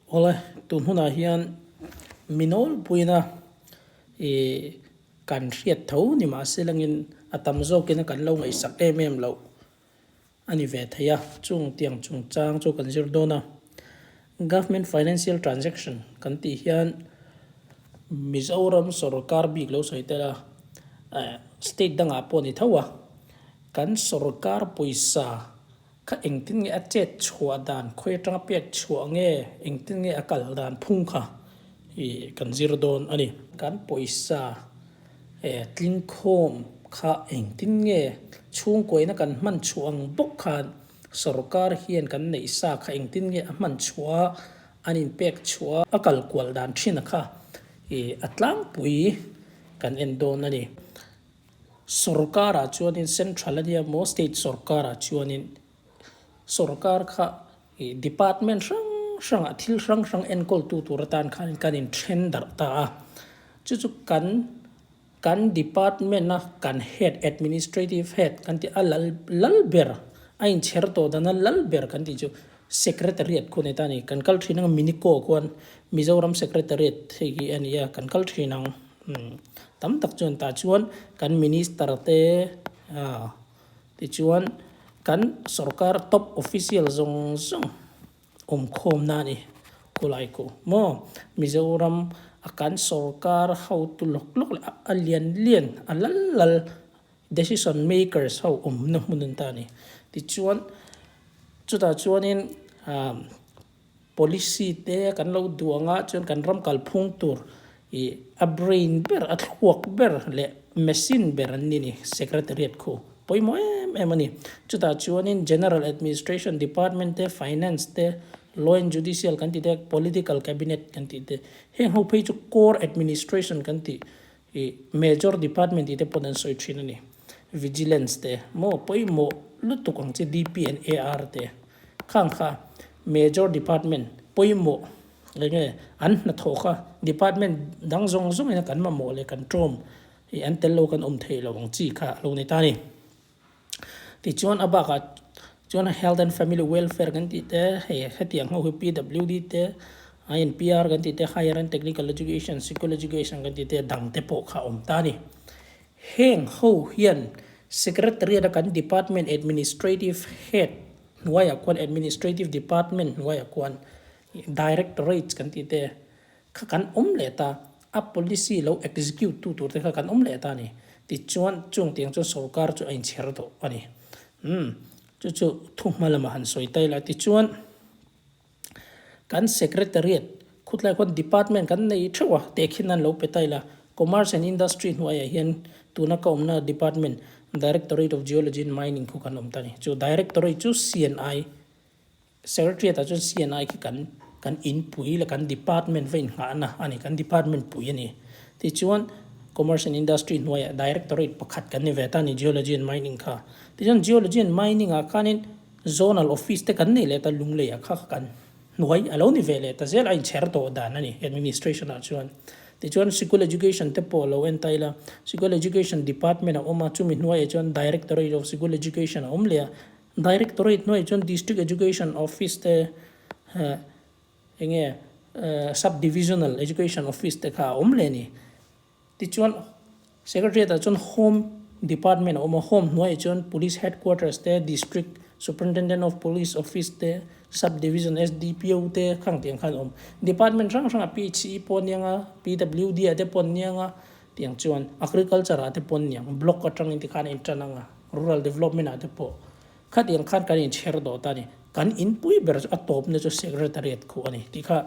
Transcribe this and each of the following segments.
Awle, tun hunah hian mi nawlpuina ih kan hriat tho ni mahse langin a tam zawkina kan lo ngaihsak em em loh a ni ve thei a, chung tiang chungchang chu kan zir dawn a. Government Financial Transaction kan tih hian Mizoram sorkar bik lo sawi tel a, state dangah pawh a ni tho a, kan sorkar pawisa Kha engtin nge a chet chhuah dan, khawi atanga pek chhuah nge, engtin nge a kal dan phung kha ih kan zir dawn a ni. Kan pawisa eh tlingkhawm kha engtin nge chhungkuaina kan hman chhuah ang bawk khan sorkar hian kan neih sa kha engtin nge a hman chhuah a, an inpek chhuah a, a kal kual dan thin a kha ih a tlangpui kan en dawn a ni. Sorkarah chuanin central a nia maw state sorkarah chuanin sorkar kha ih department hrang hrangah thil hrang hrang enkawltu tur atan khanin kan inthen darh ta a, chu chu kan kan department a kan head administrative head kan tih a lal lal ber a inchher tawh dana lal ber kan tih chu secretariat khu a ni ta a ni, kan kal thin ang minico khuan Mizoram secretariat hei hi a ni a kan kal thin ang. Tam tak chuan tah chuan kan minister te ah tichuan kan sorkar top official zawng zawng awm khawmna a ni khulai ku maw Mizoram a kan sorkar hotu lawk lawk leh a lian lian a lal lal decision makers ho awmna hmun a ni ta a ni tichuan chutah chuanin ah. Policy te kan lo duh ang a, chuan kan ram kalphung tur ih a brain ber, a thluak ber leh machine ber an ni ni, Secretariat khu pawimawh em em a ni. Chutah chuanin General Administration Department te, Finance te, Law and Judicial kan tih te, Political Cabinet kan tih te, heng ho phei chu Core Administration kan tih ih Major Department tih te pawn an sawi thin a ni. Vigilance te maw pawimawh lutuk ang chi DP and AR te khang kha Major Department pawimawh eng nge an hnathawh kha Department dang zawng zawng ina kan mamawh leh kan ṭawm ih an tel lo kan awm theih lo ang chi kha a lo ni ta a ni. Tichuan a bakah chuan Health and Family Welfare kan tih te hei hetiang ho hi PWD te INPR kan tih te Higher and Technical Education, Sikul Education kan tih te dang te pawh kha a awm ta a ni. Heng ho hian Secretariat a kan Department Administrative Head hnuaiah khuan Administrative Department hnuaiah khuan Directorates kan tih te kha kan awm leh ta, a policy lo execute tu tur te kha kan awm leh ta a ni. Tichuan chung tiang chuan sorkar chu a inchher tawh a ni. Umm chu chu thuhma lamah han sawi ta ila tichuan Kan Secretariat, khutlai khuan Department kan nei theuh a, tehkhin an lo pe ta ila. Commerce and Industry hnuaiah hian tuna ka awmna Department, Directorate of Geology and Mining khu kan awm ta a ni. Chu Directorate chu CNI, Secretariat ah chuan CNI khi kan kan inpui leh kan Department va inngahna a ni, kan Department pui a ni. Tichuan Commerce and Industry hnuaiah Directorate pakhat kan ni ve ta a ni, Geology and Mining kha. Tichuan Geology and Mining ah khanin Zonal Office te kan nei leh ta Lunglei ah kha kan hnuai a lo ni ve leh ta zel a inchher tawh dan a ni Administration ah chuan. Tichuan Sikul Education te pawh lo en ta ila, Sikul Education Department a awm a, chumi hnuaiah chuan Directorate of Sikul Education a awm leh a, Directorate hnuaiah chuan District Education Office te eng nge Sub Divisional Education Office te kha a awm leh a ni. Tichuan, Secretariat ah chuan Home Department a awm a, Home hnuaiah chuan Police Headquarters te, District Superintendent of Police Office te, Sub Division SDPO te khang tiang khan a awm. Department hrang hrangah PHE pawh aniang a, PWD ah te pawh aniang a, tiang chuan Agriculture ah te pawh aniang, Block atangin tikhan a intan ang a, Rural Development ah te pawh khatiang khan kan inchher dawt a ni. Kan inpui ber chu a tawpna chu Secretariat khuh a ni tih kha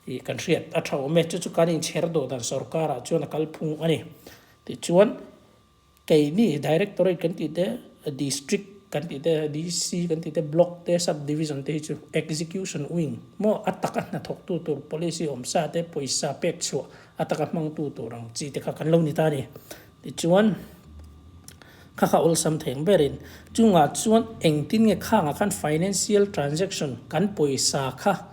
Ih kan hriat a tha awm e, chu chu kan inchher dawh dan sorkarah chuan a kalphung a ni. Tichuan keini Directorate kan tih te, District kan tih te, DC kan tih te, Block te, Sub Division te hi chu Execution Wing maw a taka hnathawktu tur policy awmsa te pawisa pek chhuah a taka hmangtu tur ang chi te kha kan lo ni ta a ni. Tichuan kha kha awlsam theng berin chungah chuan engtin nge khangah khan financial transaction kan pawisa kha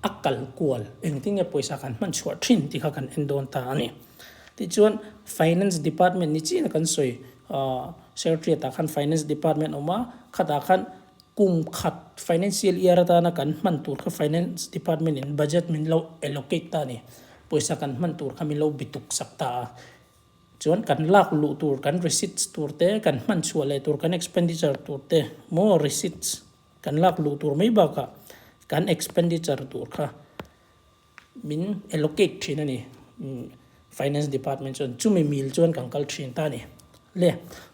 a kal kual engtin nge pawisa kan hman chhuah thin tih kha kan en dawn ta a ni. Tichuan Finance Department ni chin a kan sawi Secretariat ah khan Finance Department a awm a, khatah khan Kum khat financial year atana kan hman tur kha finance department in budget min lo allocate ta a ni. Pawisa kan hman tur kha min lo bituk sak ta a. Chuan kan lak luh tur, kan receipts tur te, kan hman chhuah leh tur, kan expenditure tur te maw receipts kan lak luh tur mai bakah kan expenditure tur kha min allocate thin a ni. Finance department chuan chumi mil chuan kan kal thin ta a ni. Le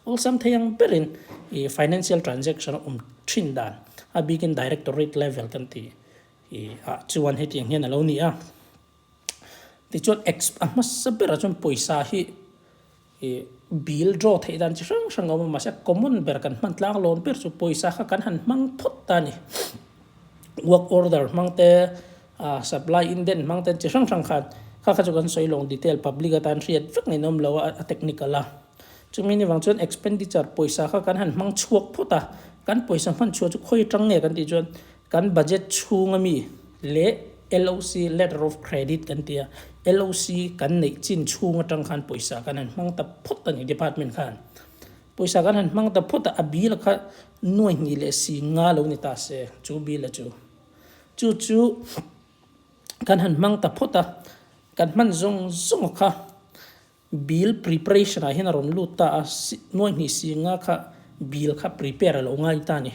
awlsam thei ang berin ih financial transaction a awm thin dan a bikin directorate level kan tih ih ah chuan hetiang hian a lo ni a. Tichuan ex a hmasa berah chuan pawisa hi ih bill draw theih dan chi hrang hrang a awm a mahse common ber kan hman tlang lawn ber chu pawisa kha kan han hmang phawt ta a ni. Work order hmang te ah supply indent hmang te chi hrang hrang khan kha kha chu kan sawi lawng detail public atan hriat vek ngei awm lo a a technical a. Chumi ni vang chuan expenditure pawisa kha kan han hmang chhuak phawt a, kan pawisa hman chhuah chu khawi atang nge kan tih chuan Kan budget chhunga mi leh LOC, Letter of Credit, kan ti a, LOC kan neih chin chhung atang khan pawisa kan han hmang ta phawt a ni department khan. Pawisa kan han hmang ta phawt a, a bill kha nuai hnih leh si nga lo ni ta se chu bill a chu. Chu chu kan han hmang ta phawt a, kan hman zawng zawng kha Bill preparation ah hian a rawn lut ta a, nuai hnih singa kha bill kha prepare a lo ngai ta a ni.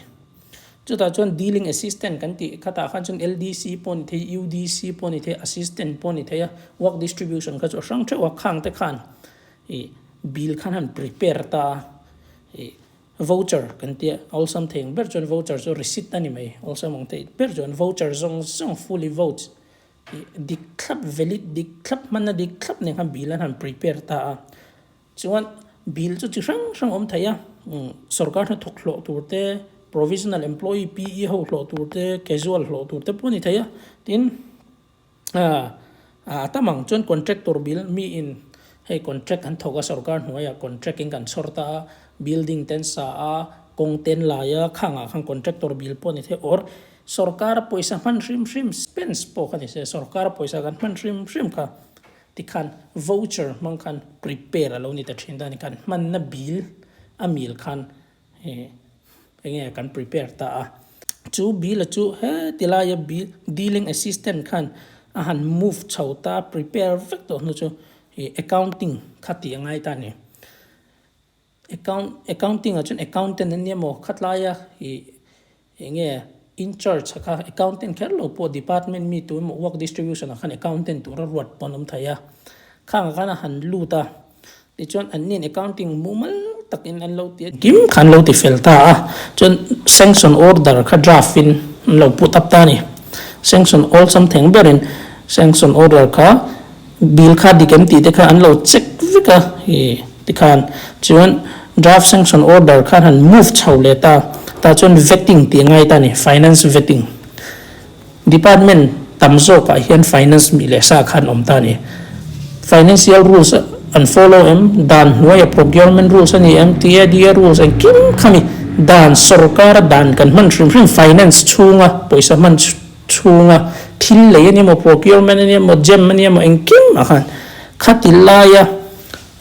Chutah chuan dealing assistant kan tih khatah khan chuan LDC pawh a ni thei, UDC pawh a ni thei, assistant pawh a ni thei a, work distribution kha chu a hrang theuh a, khang te khan ih bill khan han prepare ta a, ih voucher kan tia awlsam thei ang ber chuan voucher chu receipt a ni mai, awlsam ang thei ber chuan voucher zawng zawng fully vouch Dik thlap, valid dik thlap, hmanna dik thlap nen khan bill an han prepare ta a. Chuan bill chu chi hrang hrang a awm thei a, sorkar hnathawk hlawh tur te, provisional employee PE ho hlawh tur te, casual hlawh tur te pawh a ni thei a. Tin, a tam ang chuan contractor bill miin hei contract an thawk a, sorkar hnuaiah contract in kan chhawr ta a, building te an sa a, kawng te an lai a, khangah khan contractor bill pawh a ni thei or Sorkar pawisa hman hrim hrim spends pawh kha ni se, sorkar pawisa kan hman hrim hrim kha tikhan voucher hmang khan prepare a lo ni ta thin ta a ni. Kan hmanna bill a mil khan eng nge kan prepare ta a. Chu bill a chu heti laia bill dealing assistant khan a han move chho ta prepare vek tawh hnu chu accounting kha tih a ngai ta a ni. Account accounting ah chuan accountant an nia maw khatlaia ih eng nge in charge kha accountant kher lo pawh department mi tu emaw work distribution ah khan accountant tura ruat pawh an awm thei a, khang ah khan a han lut a tichuan an nin accounting mumal takin an lo ti a. Kim kha an lo ti fel ta a chuan sanction order kha draft in an lo put up ta a ni sanction awlsam theng berin sanction order kha. Bill kha dik em tih te kha an lo check vek a i tikhan chuan draft sanction order khan han move chho leh ta tah chuan vetting tih a ngai ta a ni finance vetting department tam zawkah hian finance mi leh sa khan awm ta a ni financial rules an follow em dan hnuaia procurement rules a ni em TADA rules engkim khami dan sorkara dan kan hman hrim hrim finance chhunga pawisa hman chhunga thil lei a ni emaw, procurement a ni emaw, gem a ni emaw engkim ah khan khati laia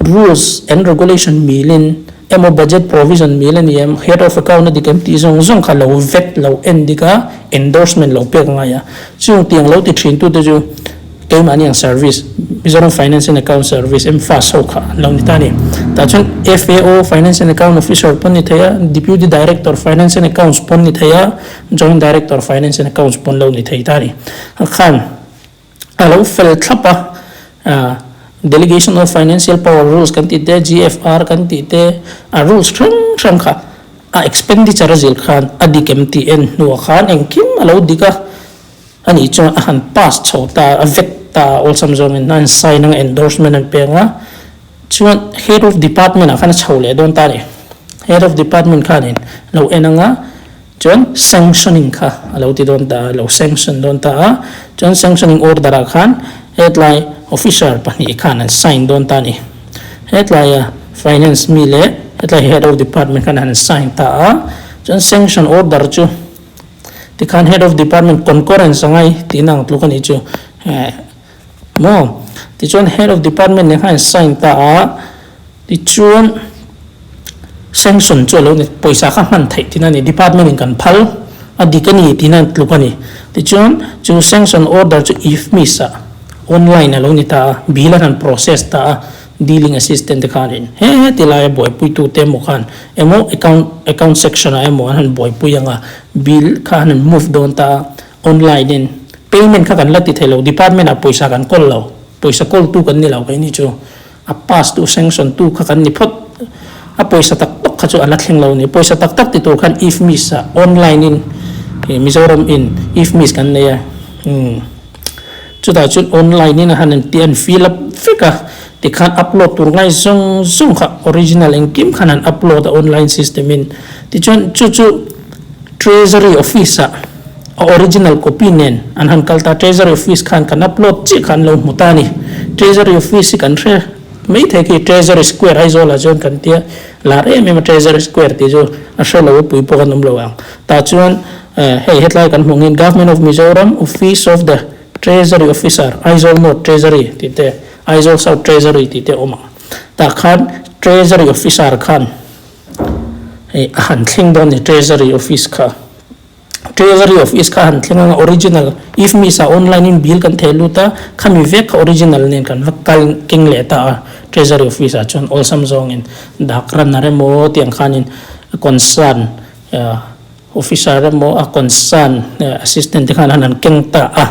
rules and regulation milin emaw budget provision mil a ni em, head of account a dik em tih zawng zawng kha lo vet lo en dik a, endorsement lo pek a ngai a. Chung tiang lo ti thin tute chu keimahni ang service, Mizoram Finance and Account Service, MFAS ho kha an lo ni ta a ni. Tah chuan FAO, Finance and Account Officer pawn ni thei a, Deputy Director, Finance and Accounts pawn ni thei a, Joint Director Finance and Accounts pawn lo ni thei ta a ni. A khan a lo fel thlap a, Delegation of Financial Power Rules kan tih te, GFR kan tih te, a rules hrang hrang kha a expenditure a zir khan a dik em tih en hnuah khan engkim a lo dik a, a nih chuan a han pass chho ta, a vet ta awlsam zawngin a han sign anga endorsement an peng a, Chuan Head of Department ah khan a chho leh dawn ta a ni. Head of Department khanin lo en anga chuan sanctioning kha a lo ti dawn ta a, lo sanction dawn ta a. Chuan sanctioning order ah khan hetlai officer pahnih khan an sign dawn ta a ni. Hetlaia Finance mi leh hetlai Head of Department khan an sign ta a. Chuan sanction order chu tikhan Head of Department concurrence a ngai tihna ang tluk a nih chu. Maw? Tichuan Head of Department nen khan an sign ta a, tichuan Sanction chu a lo ni, pawisa kha hman theih tihna a ni, department in kan phal a dik a ni tihna an tluk a ni. Tichuan chu sanction order chu IFMIS ah online a lo ni ta a, bill an han process ta a, dealing assistant te khanin he heti laia buaipuitu te emaw khan emaw account account section ah emaw an han buaipui ang a, bill kha an han move dawn ta a, online in payment kha kan la ti thei lo, department ah pawisa kan kawl lo, pawisa kawltu kan ni lo keini chu. A pass tu sanction tu kha kan ni phawt. A pawisa tak tak kha chu a la thleng lo a ni. Pawisa tak tak ti tur khan IFMIS ah online in Mizoram in IFMIS kan nei a. Umm chutah chuan online in a han an tih an fill up vek a. Tikhan upload tur ngai zawng zawng kha original engkim khan an upload a online system in. Tichuan chu chu Treasury office ah a original copy nen an han kal ta. Treasury office khan kan upload chiah kha an lo hmu ta a ni. Treasury office hi kan hre mai thei khi Treasury Square Aizawl ah chuan kan tia lar em em a Treasury Square tih chu a hre lo a pui pawh kan awm lo ang. Tah chuan hei hetlai kan hmuh angin Government of Mizoram Office of the Treasury Officer Aizawl North Treasury tih te Aizawl South Treasury tih te a awm ang. Tah khan Treasury Officer khan Hei a han thleng dawn ni Treasury office kha. Treasury office kha a han thleng anga original if miss ah online in bill kan theh lut a khami vek kha original nen kan va kal keng leh ta a Treasury office ah chuan awlsam zawngin dak runner emaw tiang khanin concern Officer emaw a concern assistant te khan an keng ta a,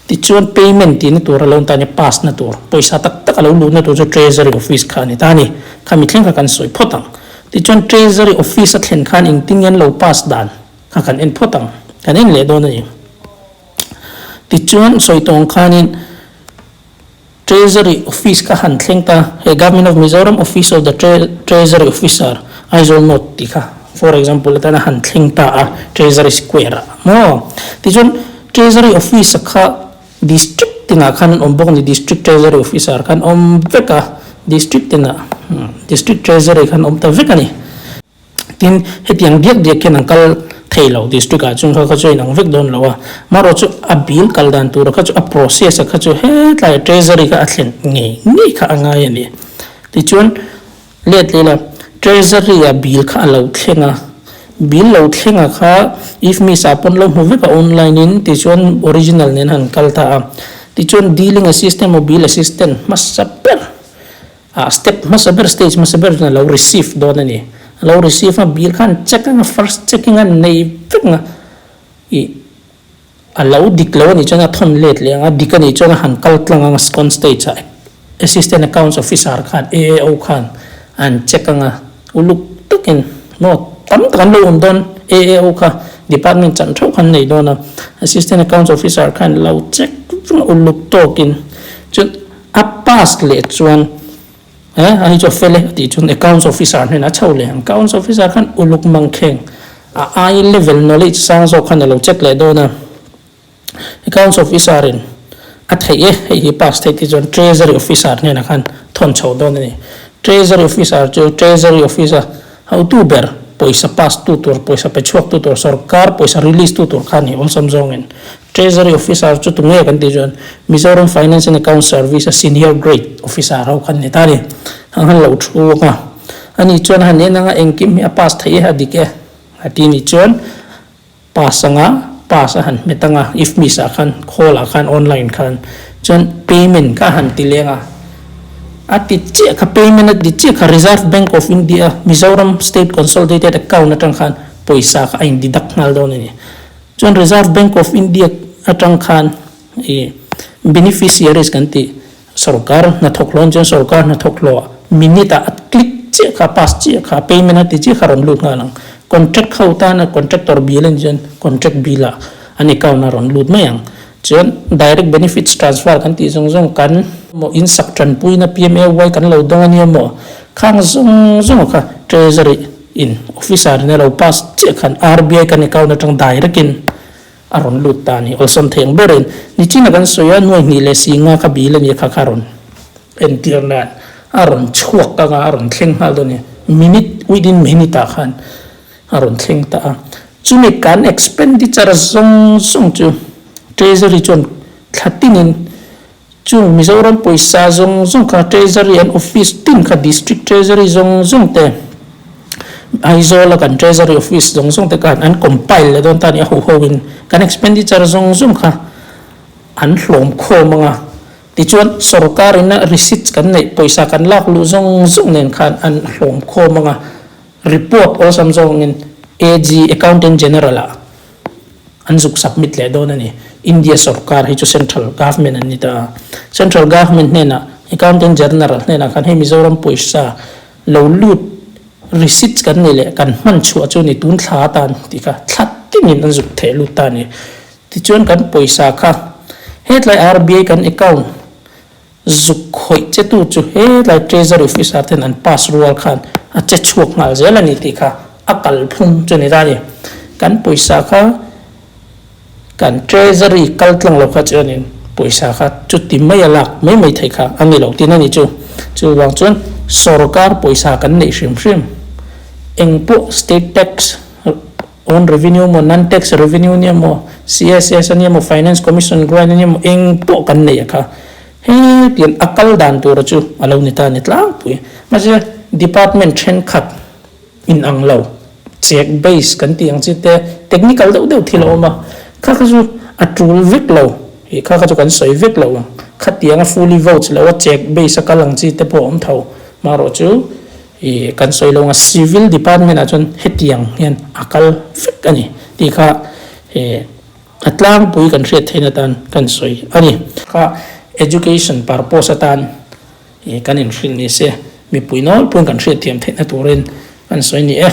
tichuan payment tihna tur a lo ni ta a ni, pass na tur, pawisa tak tak a lo luhna tur chu treasury office kha a ni ta a ni, khami thleng kha kan sawi phawt ang. Tichuan treasury office a thlen khan engtin nge an lo pass dan kha kan en phawt ang, kan en leh dawn a ni. Tichuan sawi tawng khanin. Treasury Office kha han thleng ta, hei Government of Mizoram Office of the Treasury Officer, Aizawl North tih kha for example atana han thleng ta a, Treasury Square ah maw? Tichuan Treasury Office a kha District tinah khan an awm bawk a ni, District Treasury Officer khan awm vek a, District tinah District Treasury khan awm ta vek a ni. Tin, hetiang diak diak hian an kal thei lo district ah chuan kha kha chu a inang vek dawn lo a. Marawh chu a bill kal dan tura kha chu a process a kha chu hetlai treasury kha a thlen ngei ngei kha a ngai a ni. Tichuan, let leh ila treasury a bill kha a lo thleng a, bill lo thleng a kha if miss ah pawn lo hmu vek a online in tichuan original nen han kal ta a. Tichuan dealing assistant emaw bill assistant hmasa ber Ah step hmasa ber stage hmasa ber chuan a lo receive dawn a ni. A lo receive a bill khan check anga first checking a nei vek ang a ih a lo dik lo a nih chuan a thawn let leh ang a dik a nih chuan a han kal tlang ang a second stage ah assistant accounts officer khan AAO khan an check anga uluk takin maw tam tak an lo awm dawn AAO kha department chan theuh khan nei dawn a assistant accounts officer khan lo check vek a uluk tawkin chuan A pass leh chuan eh a hi chu a fel e a tih chuan accounts officer hnenah a chho leh ang. Accounts officer khan uluk mangkheng a ai level knowledge sang zawk khan a lo check leh dawn a. Accounts officer in a theih e hei hi pass theih tih chuan treasury officer hnenah khan thawn chho dawn a ni. Treasury officer chu treasury office a hotu ber pawisa pass tu tur pawisa pe chhuak tu tur sorkar pawisa release tu tur kha a ni awlsam zawngin. Treasury Officer chu tunge kan tih chuan Mizoram Finance and Accounts Service a Senior Grade Officer ho khan ni ta a ni. Ang han lo thu ang a, ani chuan a han en ang a, engkim hi a pass theih e, a dik e a ti nih chuan pass ang a, pass a han hmet ang a, if miss ah khan call ah khan online khan chuan payment kha a han ti leng a, a ti chiah kha payment a ti chiah kha Reserve Bank of India Mizoram State Consolidated Account atang khan pawisa kha a in deduct nghal dawn a ni. Chuan Reserve Bank of India atang khan ih beneficiaries kan tih sorkar hnathawk hlawh an chuan sorkar hnathawk hlawh minute ah a click chiah kha pass chiah kha payment a ti chiah kha rawn lut nghal ang. Contract ho tana contractor bill a nih chuan contract bill ah an account a rawn lut mai ang. Chuan direct benefits transfer kan tih zawng zawng kan maw in sak tanpuina PMAY kan lo dawng a nia maw khang zawng zawng kha treasury In officer in a lo pass chiah khan RBI kan account atang direct in a rawn lut ta a ni. Awlsam thei ang berin nichina kan sawi a nuai hnih leh si nga kha bill a nia kha kha rawn entir nan a rawn chhuak anga a rawn thleng nghal dawn a ni. Minute within minute ah khan a rawn thleng ta a. Chumi kan expenditure zawng zawng chu treasury chuan thla tinin Chung Mizoram pawisa zawng zawng kha Treasury an office tin kha District Treasury zawng zawng te, Aizawl a kan Treasury Office zawng zawng te khan an compile leh dawn ta a ni a ho ho in kan expenditure zawng zawng kha an hlawm khawm ang a. Tichuan sorkar in a receipts kan neih pawisa kan lak luh zawng zawng nen khan an hlawm khawm ang a. Report awlsam zawngin AG, Accountant General ah an zuk submit leh dawn a ni. India sorkar hi chu Central Government an ni ta a. Central Government hnenah Accountant General hnenah khan hei Mizoram pawisa lo lut receipts kan nei leh kan hman chhuah chu ni tun thla atan tih kha thla tinin an zuk theh lut ta a ni. Tichuan kan pawisa kha hetlai RBI kan account Zuk khawih che tu chu helai Treasury Officer ten an pass rual khan a che chhuak nghal zel a ni tih kha a kalphung chu ni ta a ni. Kan pawisa kha kan Treasury kal tlang lo kha chuanin pawisa kha chuti mai a lak mai mai theih kha a ni lo tin a ni chu. Chuvang chuan sorkar pawisa kan neih hrim hrim engpawh state tax Own revenue maw, non-tax revenue nia maw, CSS a nia maw, Finance Commission grant a nia maw, eng pawh kan neih a kha. Hetiang a kal dan tura chu a lo ni ta a ni tlangpui. Mahse, department thenkhat in ang lo, check base kan tih ang chi te, technical deuh deuh thil a awm a, kha kha chu a tul vek lo, ih kha kha chu kan sawi vek lo ang. Khatianga fully vouch lo a check base a kal ang chi te pawh a awm tho. Marawh chu. I kan sawi lo ang a, Civil Department ah chuan hetiang hian a kal vek a ni tih kha a tlangpui kan hriat theihna atan kan sawi a ni. Kha Education purpose atan kan inhrilh ni se, mipui nawlpuiin kan hriatthiam theihna turin kan sawi ni e.